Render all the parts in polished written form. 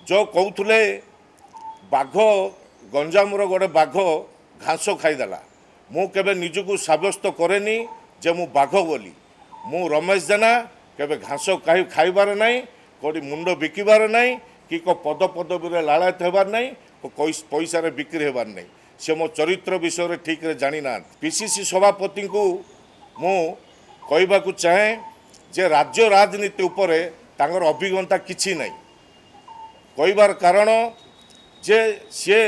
ଯେଉଁ କହୁଥିଲେ ବାଘ, ଗଞ୍ଜାମର ଗୋଟେ ବାଘ ଘାସ ଖାଇଦେଲା, ମୁଁ କେବେ ନିଜକୁ ସାବ୍ୟସ୍ତ କରେନି ଯେ ମୁଁ ବାଘ ବୋଲି। ମୁଁ ରମେଶ ଜେନା, କେବେ ଘାସ ଖାଇବାର ନାହିଁ, କେଉଁଠି ମୁଣ୍ଡ ବିକିବାର ନାହିଁ କି କେଉଁ ପଦ ପଦବୀରେ ଲାଳାୟତ ହେବାର ନାହିଁ, ପଇସାରେ ବିକ୍ରି ହେବାର ନାହିଁ। ସେ ମୋ ଚରିତ୍ର ବିଷୟରେ ଠିକ୍ରେ ଜାଣିନାହାନ୍ତି। ପିସିସି ସଭାପତିଙ୍କୁ ମୁଁ କହିବାକୁ ଚାହେଁ ଯେ ରାଜ୍ୟ ରାଜନୀତି ଉପରେ ତାଙ୍କର ଅଭିଜ୍ଞତା କିଛି ନାହିଁ। କହିବାର କାରଣ ଯେ ସିଏ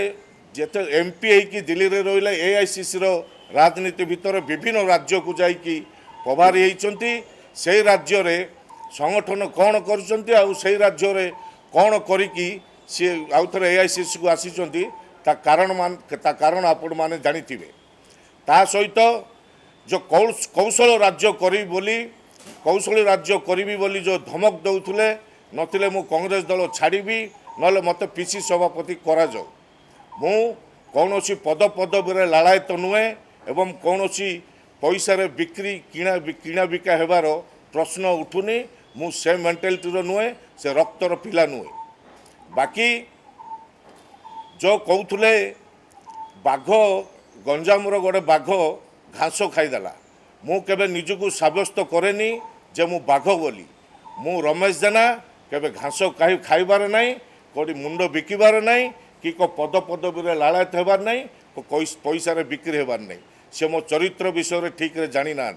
ଯେତେ ଏମ୍ପି ହେଇକି ଦିଲ୍ଲୀରେ ରହିଲେ, ଏଆଇସିସିର ରାଜନୀତି ଭିତରେ ବିଭିନ୍ନ ରାଜ୍ୟକୁ ଯାଇକି ପ୍ରଭାରୀ ହେଇଛନ୍ତି। ସେଇ ରାଜ୍ୟରେ ସଂଗଠନ କ'ଣ କରୁଛନ୍ତି ଆଉ ସେଇ ରାଜ୍ୟରେ କ'ଣ କରିକି ସିଏ ଆଉ ଥରେ ଏଆଇସିସିକୁ ଆସିଛନ୍ତି, ତା କାରଣ ଆପଣମାନେ ଜାଣିଥିବେ। ତା ସହିତ ଯେଉଁ କୌଶଳ ରାଜ୍ୟ କରିବି ବୋଲି, କୌଶଳୀ ରାଜ୍ୟ କରିବି ବୋଲି ଯେଉଁ ଧମକ ଦେଉଥିଲେ, ନଥିଲେ ମୁଁ କଂଗ୍ରେସ ଦଳ ଛାଡ଼ିବି, ନହେଲେ ମୋତେ ପିସି ସଭାପତି କରାଯାଉ। ମୁଁ କୌଣସି ପଦ ପଦବୀରେ ଲାଳାୟତ ନୁହେଁ ଏବଂ କୌଣସି ପଇସାରେ ବିକ୍ରି କିଣା ବିକା ହେବାର ପ୍ରଶ୍ନ ଉଠୁନି। ମୁଁ ସେ ମେଣ୍ଟାଲିଟିର ନୁହେଁ, ସେ ରକ୍ତର ପିଲା ନୁହେଁ। ବାକି ଯେଉଁ କହୁଥିଲେ ବାଘ, ଗଞ୍ଜାମର ଗୋଟେ ବାଘ ଘାସ ଖାଇଦେଲା, ମୁଁ କେବେ ନିଜକୁ ସାବ୍ୟସ୍ତ କରେନି ଯେ ମୁଁ ବାଘ ବୋଲି। ମୁଁ ରମେଶ ଜେନା, କେବେ ଘାସ ଖାଇବାର ନାହିଁ, କେଉଁଠି ମୁଣ୍ଡ ବିକିବାର ନାହିଁ କି କେଉଁ ପଦ ପଦବୀରେ ଲାଳାୟତ ହେବାର ନାହିଁ, ପଇସାରେ ବିକ୍ରି ହେବାର ନାହିଁ। ସେ ମୋ ଚରିତ୍ର ବିଷୟରେ ଠିକ୍ରେ ଜାଣିନାହାନ୍ତି।